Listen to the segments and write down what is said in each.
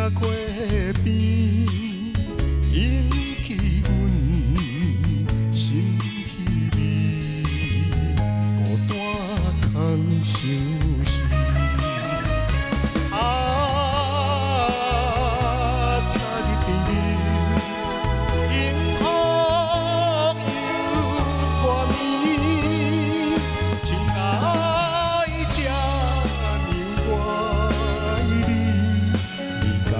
行溪邊，引起阮心稀微，孤單空相思。啊，昨日甜蜜，幸福又破滅，親愛這呢愛你，你敢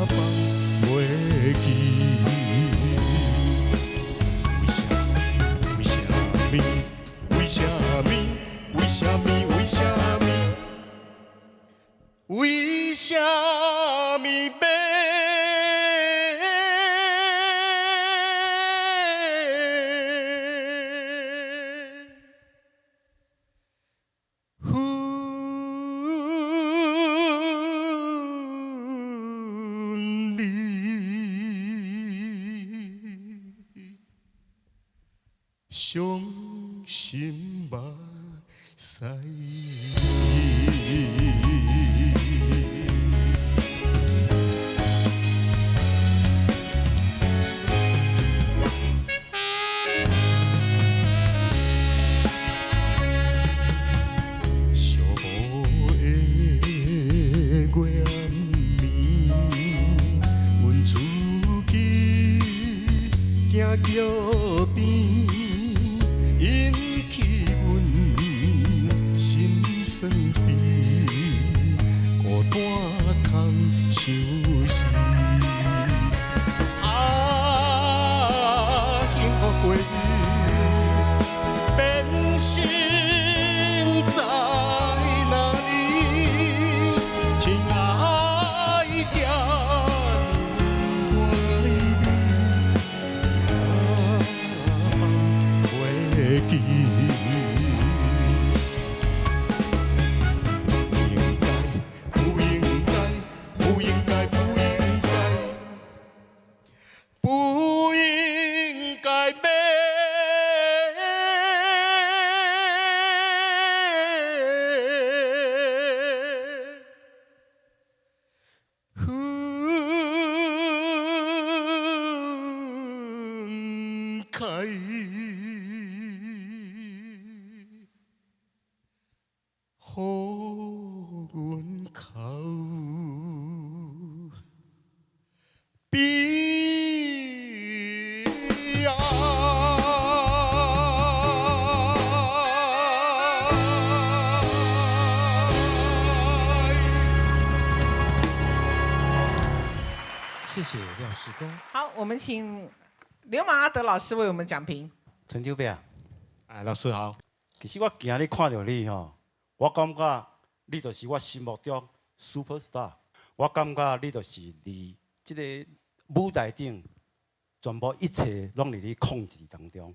放袂記？為啥？為啥物？為啥物？為啥物？為啥物？為啥物欲分離？傷心目屎。寂寞的月暗暝，阮自己行橋邊，引起阮心酸悲，孤單空相思。啊，幸福過日變成災難裡，親愛這呢愛你，敢放袂記？不應該，不應該，不應該，不應該，不應該欲分開。予阮哭悲哀。謝謝廖世公。好，我們請流氓阿德老師為我們講評。陳長伯啊，哎，老師好。其實我今日看著你吼，我感覺你就是我心目中 super star。我感覺你就是佇這個舞台頂，全部一切攏佇你控制當中。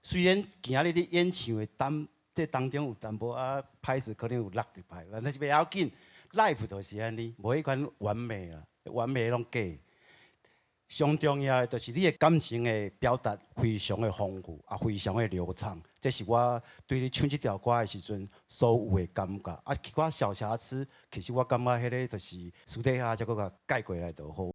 雖然今日你演唱的當這當中有淡薄仔歹勢，可能有落一拍，但是袂要緊，live 就是按呢，無彼款完美啦，完美攏假。上重要的就是你的感情的表達非常的豐富，也非常的流暢。這是我對你唱這條歌的時陣所有的感覺。啊，其他小瑕疵，其實我感覺彼个就是私底下才閣共改過來就好。